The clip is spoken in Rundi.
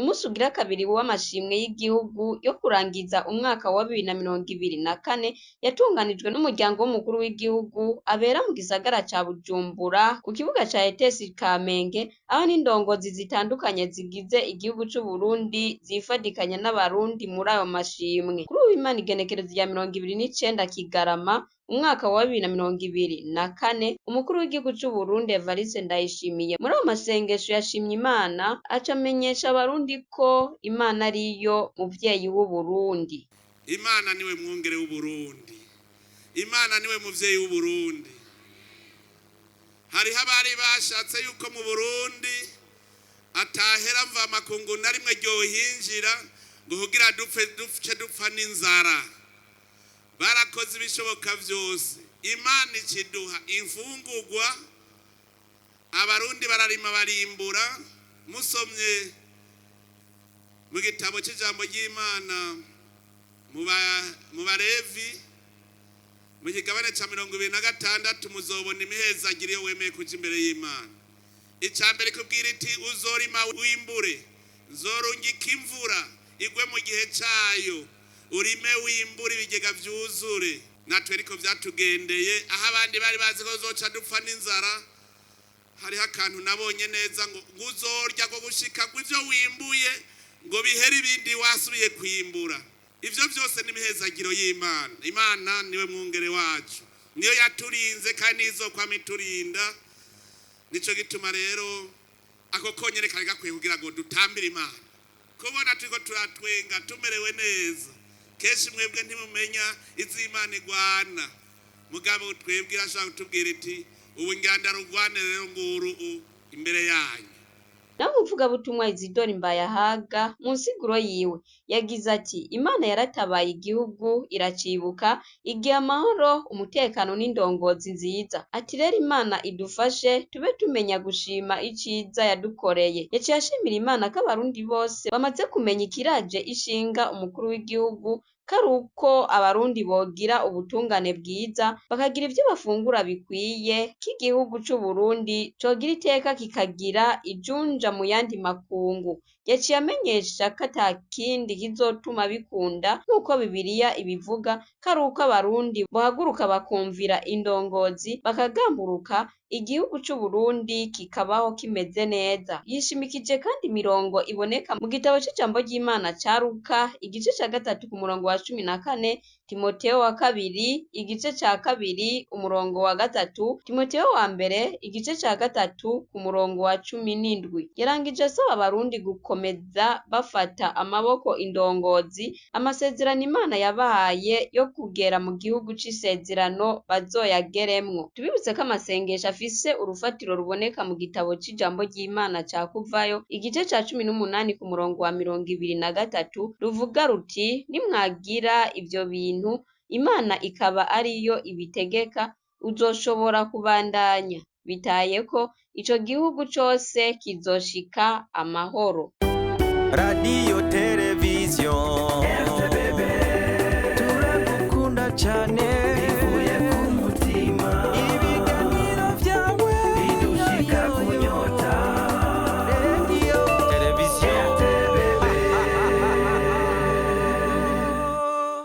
Umunsi ugira kabiri w'amashimwe y'igihugu yo kurangiza umwaka wa 2024 yatunganijwe n'umuryango w'umukuru w'igihugu abera mu gisagara ca Bujumbura ku kibuga ca ETS Kamenge, aho n'indongozi zitandukanye zigize igihugu c'Uburundi zifadikanya n'abarundi muri ayo mashimwe. Kuri uwimana igenekerezo rya 29 Kigarama umwaka wa 2024, umukuru w'igihugu c'Uburundi Evariste Ndayishimiye muri ayo masengesho yashimye Imana, aca amenyesha abarundi ko Imana ariyo muvyeyi w'Uburundi. Imana niwe mwungere w'Uburundi, Imana niwe muvyeyi w'Uburundi. Hariho abari bashatse yuko mu Burundi atahera mva makungu na rimwe ryohinjira ngo kugira dupfe dupfe dupfa n'inzara. Barakoze ibishoboka vyose, Imana ikiduha imfungurwa, abarundi bararima barimbura. Musomye mu gitabo c'ijambo ry'Imana mu Balevi mu kigabane ca 26 muzobona imihezagiro iyo wemeye kuja imbere y'Imana. Ica mbere ikubwira iti uzorima wimbure, nzorungika imvura igwe mu gihe cayo, urime wimbure ibigega vyuzure. Natwe ariko vyatugendeye, aho abandi bari bazi ko uzoca dupfa n'inzara, hariho akantu nabonye neza ngo uzorya ngo gushika ngo ivyo wimbuye ngo bihere ibindi wasubiye kwimbura. Ivyo vyose ni imihezagiro y'Imana. Imana niwe mwungere wacu, niyo yaturinze kandi izokwama iturinda. Nico gituma rero ako konyene kari gakwiye kugira ngo dutambire Imana. Kubona turiko turatwenga tumerewe neza, kenshi mwebwe ntimumenya izo Imana igwana, mugabo twebwe irashobora kutubwira iti ubu ngira rugwane rero nguru imbere yanyu. Naho umuvugabutumwa Isidore Mbayahaga mu nsiguro yiwe yagize ati Imana yaratabaye igihugu iracibuka igiha amahoro, umutekano n'indongozi nziza. Ati rero Imana idufashe tube tumenya gushima iciza yadukoreye. Yaciye ashimira Imana ko abarundi bose bamaze kumenya ikiraje ishinga umukuru w'igihugu, ko ari uko abarundi bogira ubutungane bwiza, bakagira ivyo bafungura bikwiye, ko igihugu c'Uburundi cogira iteka kikagira ijunja mu yandi makungu. Yaciye amenyesha ko ata kindi kizotuma bikunda nk'uko Bibiliya ibivuga, ko ari uko abarundi bohaguruka bakumvira indongozi, bakagamburuka, igihugu c'Uburundi kikabaho kimeze neza. Yishimikije kandi imirongo iboneka mu gitabo c'ijambo ry'Imana ca Luka igice ca 3 ku murongo wa 14, Timoteyo wa kabiri igice ca 2 umurongo wa 3, Timoteyo wa mbere igice ca 3 ku murongo wa 17. Yarangije asaba abarundi gukomeza bafata amaboko indongozi, amasezerano Imana yabahaye yo kugera mu gihugu c'isezerano bazoyageremwo. Tubibutse ko amasengesho afise urufatiro ruboneka mu gitabo c'ijambo ry'Imana ca Kuvayo igice ca 18 ku murongo wa 23 ruvuga ruti nimwagira ivyo bintu Imana ikaba ariyo ibitegeka, uzoshobora kubandanya. Bitayeko ico gihugu cose kizoshika amahoro. Radiyo, televiziyo, turagukunda cyane.